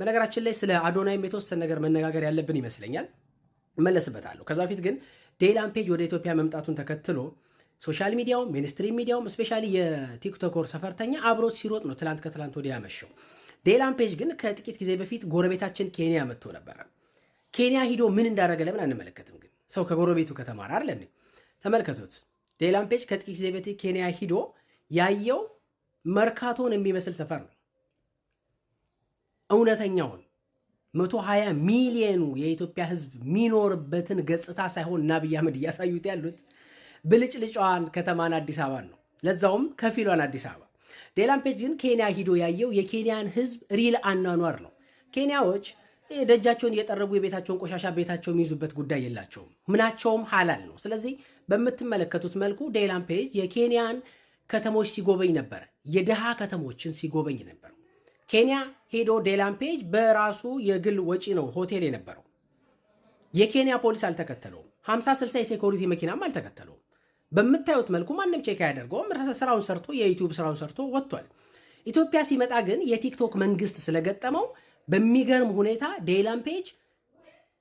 በነገራችን ላይ ስለ አዶናይም የተወሰነ ነገር መነጋገር ያለብን ይመስለኛል። እመለስበታለሁ። ከዛ በፊት ግን ዴይላን ፔጅ ወደ ኢትዮጵያ መምጣቱን ተከትሎ social media ውም mainstream media ውም especially የ TikToker ሰፈርተኛ አብሮት ሲሮጥ ነው ትላንት ከትላንት ወዲያ ያመሸው። ዴይላን ፔጅ ግን ከጥቂት ጊዜ በፊት ጎረቤታችን ኬንያ መጥቶ ነበረ። ኬንያ ሂዶ ምን እንዳደረገ ለምን አንመለከትም? ግን ሰው ከጎረቤቱ ከተማረ አይደል? ተመልከቱት። ዴይላን ፔጅ ከጥቂት ጊዜ በፊት ኬንያ ሂዶ ያየው መርካቶን የሚመስል ሰፈር ነው። እውነተኛውን 120 ሚሊዮኑ የኢትዮጵያ ሕዝብ የሚኖርበትን ገጽታ ሳይሆን እና አብይ አህመድ እያሳዩት ያሉት ብልጭልጫዋን ከተማን አዲስ አበባን ነው። ለዛውም ከፊሏን አዲስ አበባ። ዴላን ፔጅ ግን ኬንያ ሂዶ ያየው የኬንያን ሕዝብ real አኗኗር ነው። ኬንያዎች ደጃቸውን እየጠረጉ የቤታቸውን ቆሻሻ ቤታቸው የሚይዙበት ጉዳይ የላቸውም። ምናቸውም ሀላል ነው። ስለዚህ በምትመለከቱት መልኩ ዴላን ፔጅ የኬንያን ከተሞች ሲጎበኝ ነበር። የድሃ ከተሞችን ሲጎበኝ ነበር። ኬንያ ሄዶ ዴላን ፔጅ በራሱ የግል ወጪ ነው ሆቴል የነበረው። የኬንያ ፖሊስ አልተከተለውም። 50 60 የ security መኪናም አልተከተለውም። በምታዩት መልኩ ማንም check አያደርገውም። ስራውን ሰርቶ የ YouTube ስራውን ሰርቶ ወጥቷል። ኢትዮጵያ ሲመጣ ግን የቲክቶክ መንግስት ስለገጠመው በሚገርም ሁኔታ ዴይላን ፔጅ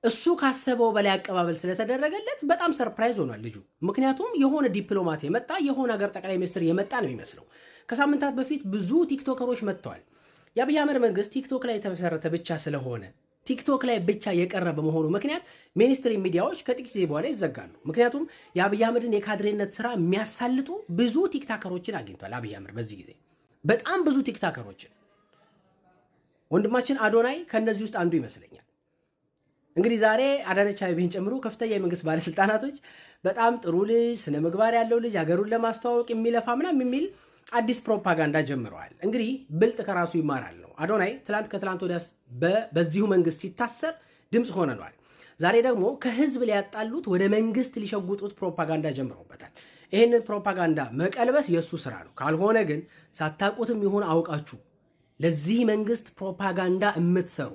እሱ ካሰበው በላይ አቀባበል ስለተደረገለት በጣም surprise ሆኗል ልጁ። ምክንያቱም የሆነ ዲፕሎማት የመጣ፣ የሆነ ሀገር ጠቅላይ ሚኒስትር የመጣ ነው የሚመስለው። ከሳምንታት በፊት ብዙ ቲክቶከሮች መጥተዋል። የአብይ አህመድ መንግስት ቲክቶክ ላይ የተመሰረተ ብቻ ስለሆነ፣ ቲክቶክ ላይ ብቻ የቀረ በመሆኑ ምክንያት mainstream ሚዲያዎች ከጥቂት ጊዜ በኋላ ይዘጋሉ። ምክንያቱም የአብይ አህመድን የካድሬነት ስራ የሚያሳልጡ ብዙ ቲክታከሮችን አግኝቷል አብይ አህመድ በዚህ ጊዜ፣ በጣም ብዙ ቲክታከሮችን። ወንድማችን አዶናይ ከእነዚህ ውስጥ አንዱ ይመስለኛል። እንግዲህ ዛሬ አዳነች አቤቤን ጨምሮ ከፍተኛ የመንግስት ባለስልጣናቶች በጣም ጥሩ ልጅ፣ ስነ ምግባር ያለው ልጅ፣ ሀገሩን ለማስተዋወቅ የሚለፋ ምናምን የሚል አዲስ ፕሮፓጋንዳ ጀምረዋል። እንግዲህ ብልጥ ከራሱ ይማራል ነው። አዶናይ ትላንት ከትላንት ወዲያ በዚሁ መንግስት ሲታሰር ድምፅ ሆነኗል። ዛሬ ደግሞ ከህዝብ ሊያጣሉት ወደ መንግስት ሊሸጉጡት ፕሮፓጋንዳ ጀምረውበታል። ይህንን ፕሮፓጋንዳ መቀልበስ የእሱ ስራ ነው። ካልሆነ ግን ሳታውቁትም ይሁን አውቃችሁ ለዚህ መንግስት ፕሮፓጋንዳ የምትሰሩ፣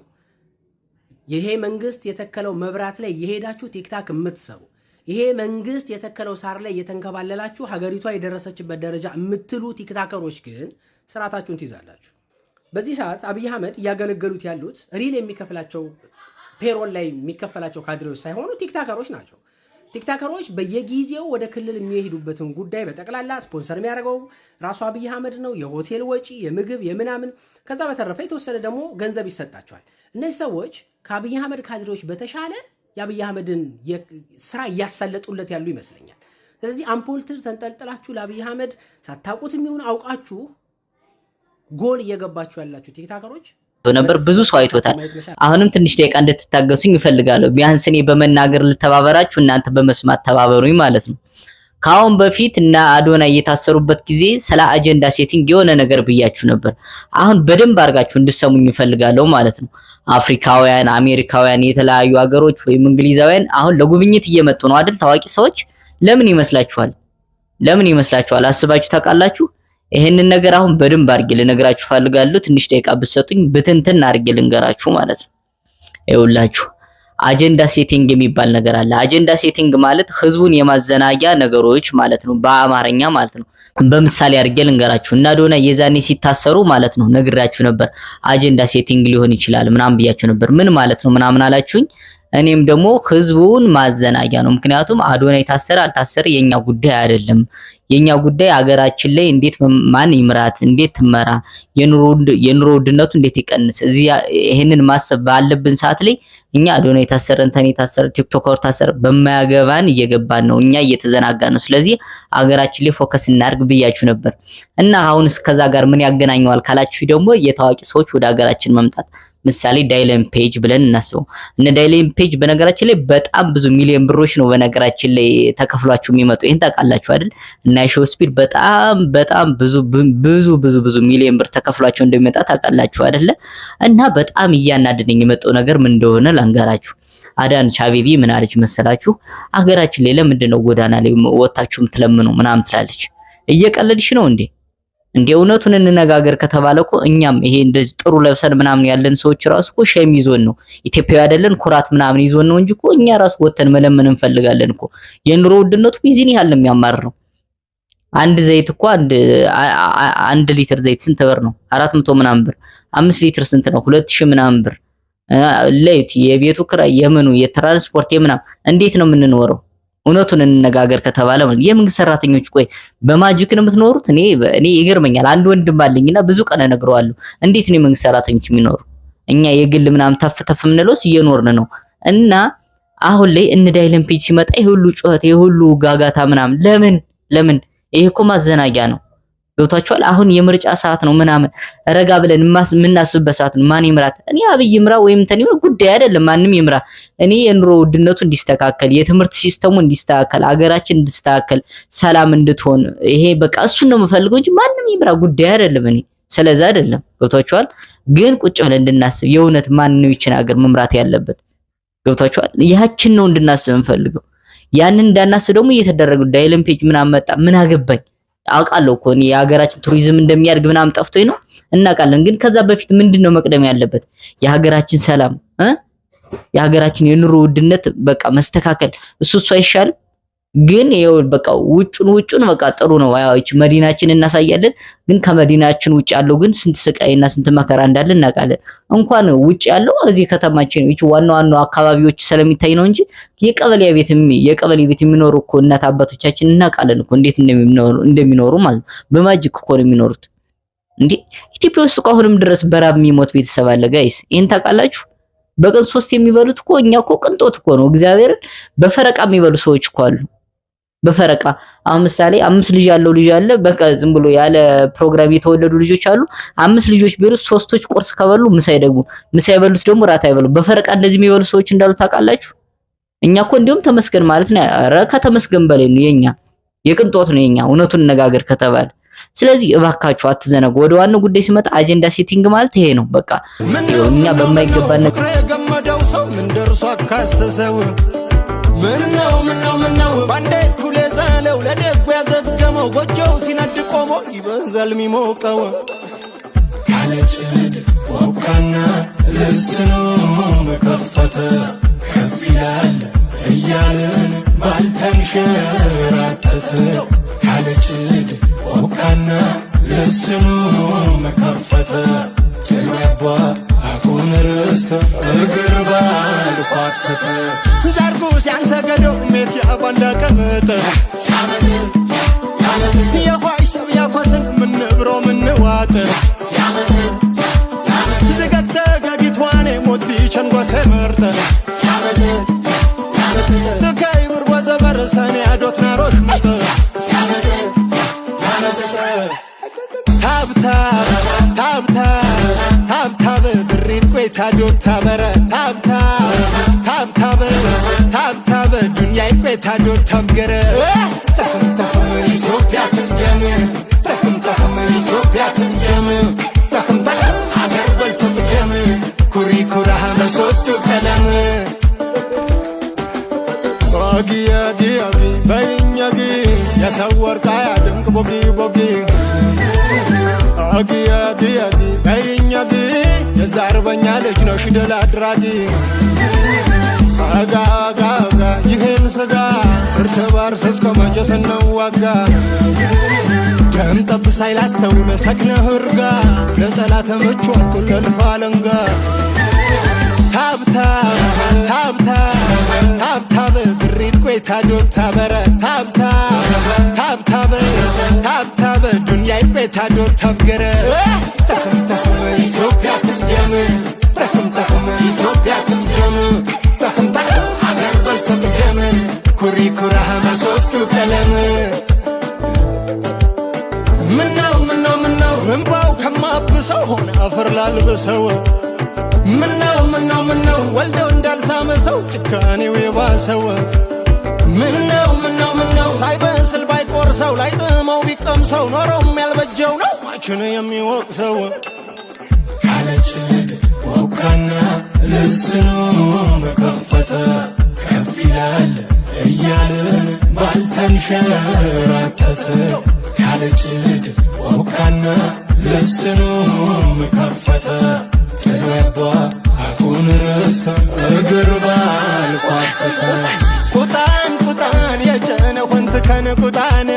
ይሄ መንግስት የተከለው መብራት ላይ የሄዳችሁ ቲክታክ የምትሰሩ፣ ይሄ መንግስት የተከለው ሳር ላይ እየተንከባለላችሁ ሀገሪቷ የደረሰችበት ደረጃ የምትሉ ቲክታከሮች ግን ስርዓታችሁን ትይዛላችሁ። በዚህ ሰዓት አብይ አህመድ እያገለገሉት ያሉት real የሚከፍላቸው payroll ላይ የሚከፈላቸው ካድሬዎች ሳይሆኑ ቲክታከሮች ናቸው። ቲክታከሮች በየጊዜው ወደ ክልል የሚሄዱበትን ጉዳይ በጠቅላላ ስፖንሰር የሚያደርገው ራሱ አብይ አህመድ ነው። የሆቴል ወጪ፣ የምግብ፣ የምናምን፣ ከዛ በተረፈ የተወሰነ ደግሞ ገንዘብ ይሰጣቸዋል። እነዚህ ሰዎች ከአብይ አህመድ ካድሬዎች በተሻለ የአብይ አህመድን ስራ እያሳለጡለት ያሉ ይመስለኛል። ስለዚህ አምፖል ተንጠልጥላችሁ ለአብይ አህመድ ሳታውቁት የሚሆን አውቃችሁ ጎል እየገባችሁ ያላችሁ ቲክታከሮች ነበር፣ ብዙ ሰው አይቶታል። አሁንም ትንሽ ደቂቃ እንድትታገሱኝ እፈልጋለሁ። ቢያንስ እኔ በመናገር ልተባበራችሁ፣ እናንተ በመስማት ተባበሩኝ ማለት ነው። ከአሁን በፊት እና አዶናይ የታሰሩበት ጊዜ ስለ agenda setting የሆነ ነገር ብያችሁ ነበር። አሁን በደንብ አድርጋችሁ እንድሰሙኝ እፈልጋለሁ ማለት ነው። አፍሪካውያን፣ አሜሪካውያን፣ የተለያዩ ሀገሮች ወይም እንግሊዛውያን አሁን ለጉብኝት እየመጡ ነው አይደል? ታዋቂ ሰዎች ለምን ይመስላችኋል? ለምን ይመስላችኋል? አስባችሁ ታውቃላችሁ? ይሄንን ነገር አሁን በደንብ አድርጌ ልነግራችሁ ፈልጋለሁ። ትንሽ ደቂቃ ብትሰጡኝ ብትንትን አድርጌ ልንገራችሁ ማለት ነው። ይኸውላችሁ agenda setting የሚባል ነገር አለ። Agenda setting ማለት ህዝቡን የማዘናጊያ ነገሮች ማለት ነው፣ በአማርኛ ማለት ነው። በምሳሌ አድርጌ ልንገራችሁ እና አዶናይ የዛኔ ሲታሰሩ ማለት ነው ነግራችሁ ነበር። Agenda setting ሊሆን ይችላል ምናምን ብያችሁ ነበር። ምን ማለት ነው ምናምን አላችሁኝ። እኔም ደግሞ ህዝቡን ማዘናጊያ ነው። ምክንያቱም አዶናይ ታሰረ አልታሰረ የኛ ጉዳይ አይደለም። የኛ ጉዳይ አገራችን ላይ እንዴት ማን ይምራት፣ እንዴት ትመራ፣ የኑሮ ውድነቱ እንዴት ይቀንስ፣ እዚህ ይሄንን ማሰብ ባለብን ሰዓት ላይ እኛ አዶናይ ታሰረ፣ እንትን የታሰረ፣ ቲክቶከር ታሰረ በማያገባን እየገባን ነው፣ እኛ እየተዘናጋን ነው። ስለዚህ አገራችን ላይ focus እናድርግ ብያችሁ ነበር። እና አሁንስ ከዛ ጋር ምን ያገናኘዋል ካላችሁ ደግሞ የታዋቂ ሰዎች ወደ አገራችን መምጣት፣ ምሳሌ ዳይለን ፔጅ ብለን እናስበው። እነ ዳይለን ፔጅ በነገራችን ላይ በጣም ብዙ ሚሊዮን ብሮች ነው በነገራችን ላይ ተከፍሏቸው የሚመጡ፣ ይሄን ታውቃላችሁ አይደል? እና ሾው ስፒድ በጣም በጣም ብዙ ብዙ ብዙ ብዙ ሚሊዮን ብር ተከፍሏቸው እንደሚመጣ ታውቃላችሁ አይደለ? እና በጣም እያናደደኝ የመጣው ነገር ምን እንደሆነ ላንገራችሁ። አዳነች አቤቤ ምን አለች መሰላችሁ? አገራችን ላይ ለምንድን ነው ጎዳና ላይ ወጣችሁ የምትለምኑ ምናምን ትላለች። እየቀለድሽ ነው እንዴ? እንደ እውነቱን እንነጋገር ከተባለ እኮ እኛም ይሄ እንደዚህ ጥሩ ለብሰን ምናምን ያለን ሰዎች ራሱ እኮ shame ይዞን ነው፣ ኢትዮጵያዊ አይደለን ኩራት ምናምን ይዞን ነው እንጂ እኮ እኛ ራሱ ወተን መለመን እንፈልጋለን እኮ። የኑሮ ውድነቱ ይዚን ያህል ነው የሚያማርረው። አንድ ዘይት እኮ አንድ ሊትር ዘይት ስንት ብር ነው? 400 ምናምን ብር። 5 ሊትር ስንት ነው? 2000 ምናምን ብር ለይት የቤቱ ክራይ፣ የምኑ፣ የትራንስፖርት፣ የምናምን እንዴት ነው የምንኖረው? እውነቱን እንነጋገር ከተባለ ማለት የመንግስት ሰራተኞች ቆይ በ magic ነው የምትኖሩት? እኔ ይገርመኛል። አንድ ወንድም አለኝና ብዙ ቀን እነግረዋለሁ። እንዴት ነው የመንግስት ሰራተኞች የሚኖሩ? እኛ የግል ምናምን ተፍ ተፍ የምንለውስ እየኖርን ነው። እና አሁን ላይ እነ ዳይለን ፔጅ ሲመጣ ይሄ ሁሉ ጩኸት፣ ይሄ ሁሉ ጋጋታ ምናምን ለምን ለምን? ይሄ እኮ ማዘናጊያ ነው። ገብቷችኋል? አሁን የምርጫ ሰዓት ነው ምናምን ረጋ ብለን የምናስብበት ሰዓት ነው። ማን ይምራት? እኔ አብይ ይምራ ወይም እንትን ይምራ ጉዳይ አይደለም። ማንም ይምራ። እኔ የኑሮ ውድነቱ እንዲስተካከል፣ የትምህርት system ኡ እንዲስተካከል፣ አገራችን እንዲስተካከል፣ ሰላም እንድትሆን ይሄ በቃ እሱን ነው የምፈልገው እንጂ ማንም ይምራ ጉዳይ አይደለም። እኔ ስለዛ አይደለም። ገብቷችኋል? ግን ቁጭ ብለን እንድናስብ የእውነት ማን ነው ይችን ሀገር መምራት ያለበት? ገብቷችኋል? ያችን ነው እንድናስብ የምፈልገው። ያንን እንዳናስብ ደግሞ እየተደረገ ዳይለን ፔጅ ምናምን መጣ። ምን አገባኝ? አውቃለሁ እኮ እኔ የሀገራችን ቱሪዝም እንደሚያድግ ምናምን ጠፍቶኝ ነው፣ እናውቃለን። ግን ከዛ በፊት ምንድን ነው መቅደም ያለበት? የሀገራችን ሰላም እ የሀገራችን የኑሮ ውድነት በቃ መስተካከል፣ እሱ አይሻልም? ግን ይኸው በቃ ውጩን ውጩን በቃ ጥሩ ነው። ያው ይህች መዲናችን እናሳያለን። ግን ከመዲናችን ውጭ ያለው ግን ስንት ስቃይና ስንት መከራ እንዳለ እናውቃለን። እንኳን ውጭ ያለው እዚህ ከተማችን ይህች ዋና ዋና አካባቢዎች ስለሚታይ ነው እንጂ የቀበሌ ቤት የሚኖሩ እኮ እናት አባቶቻችን እናውቃለን እኮ እንዴት እንደሚኖሩ ማለት ነው። በ magic እኮ ነው የሚኖሩት። እንዴ፣ ኢትዮጵያ ውስጥ እኮ አሁንም ድረስ በራብ የሚሞት ቤተሰብ አለ guys፣ ይሄን ታውቃላችሁ? በቀን ሶስት የሚበሉት እኮ እኛ እኮ ቅንጦት እኮ ነው። እግዚአብሔርን በፈረቃ የሚበሉ ሰዎች እኮ አሉ። በፈረቃ አሁን ምሳሌ አምስት ልጅ ያለው ልጅ አለ። በቃ ዝም ብሎ ያለ ፕሮግራም የተወለዱ ልጆች አሉ። አምስት ልጆች ቢሉ ሶስቶች ቁርስ ከበሉ ምሳ አይደግሙ፣ ምሳ የበሉት ደግሞ ራት አይበሉ። በፈረቃ እንደዚህ የሚበሉ ሰዎች እንዳሉ ታውቃላችሁ? እኛ እኮ እንዲሁም ተመስገን ማለት ነው። ኧረ ከተመስገን በላይ ነው የኛ፣ የቅንጦት ነው የኛ፣ እውነቱን እንነጋገር ከተባለ። ስለዚህ እባካችሁ አትዘነጉ። ወደ ዋናው ጉዳይ ሲመጣ agenda setting ማለት ይሄ ነው። በቃ እኛ በማይገባ ነገር የገመደው ሰው ምን ደርሶ አካሰሰው? ምነው ምነው ምነው ባንዴ ኩል የዛለው፣ ለደጉ ያዘገመው፣ ጎጆው ሲነድ ቆሞ ይበዛል ሚሞቀው። ካለጭድ ወካና ልስኑ መከፈተ ከፍ ይላል እያልን ባልተንሸራተተ፣ ካለጭድ ወካና ልስኑ መከፈተ ትግባ አፉን ርስት እግር ባልኳተተ፣ ዛርጉ ሲያንሰገደው ሜት ያባንዳ ቀመጠ የኳይ ሰብ ያኮስን ምንብሮ ምንዋጥ ዝገግተ ገጊትዋኔ ሞቲ ቸንጎሴ መርጠ ትከይ ብርጎ ዘበር ሰኔ አዶት ናሮሽ ምጥ ታብታብ ታብታብ ታብታብ ብሪት ቆይታ ዶታ በረ ታብታብ ታብታብ ታብታብ ዱንያ ቆይታ ዶታ ብገረ። ተኽም ተኽም ኢትዮጵያ ትቅደም፣ ተኽም ተኽም ኢትዮጵያ ትቅደም፣ ተኽም ተኽም ሀገር በል ትቅደም፣ ኩሪ ኩራህ በሶስቱ ቀለም። ቦጊ ያጊ ያጊ በይኝ ያጊ፣ የሰው ወርቅ አያድምቅ ቦጊ ቦጊ። አጊ አጊ አጊ በይኝ አጊ፣ የዛ አርበኛ ልጅ ነው ሽደል አድራጊ። አጋ አጋ አጋ ይህን ስጋ እርስ በርስ እስከ መቼ ስንዋጋ? ደም ጠብ ሳይላስተውል ሰክነህ እርጋ፣ ለጠላት ምቹ አትሁን አለንጋ። ታብታብ ታብታብ ታብታብ ብሪት ቆይታ ዶታ በረ ታብታብ ታብታብ ታብታብ ዱንያ ቆይታ ዶታ ብገረ። ተኽም ተኽም ኢትዮጵያ ትቅደም፣ ተኽም ተኽም ኢትዮጵያ ትቅደም፣ ተኽም ተኽም ሀገር በል ትቅደም፣ ኩሪ ኩራህ በሶስቱ ቀለም። ምነው ምነው ምነው እንባው ከማብሰው ሆነ አፈር ላልብሰው፣ ምነው ምነው ምነው ወልደው እንዳልሳመ ሰው ጭካኔው የባሰው፣ ምነው ምነው ምነው ሳይበስል ባይቆርሰው ላይጥመው ቢቀምሰው ኖሮም ያልበጀው ነው ሟችን የሚወቅሰው። ካለጭድ ወካና ልስኑ መከፈተ ከፍ ይላል እያልን ባልተንሸራተተ፣ ካለጭድ ወካና ልስኑ መከፈተ ትግባ አፉን ርስት እግር ባልኳተተ። ቁጣን ቁጣን የጨነ ወንትከን ቁጣን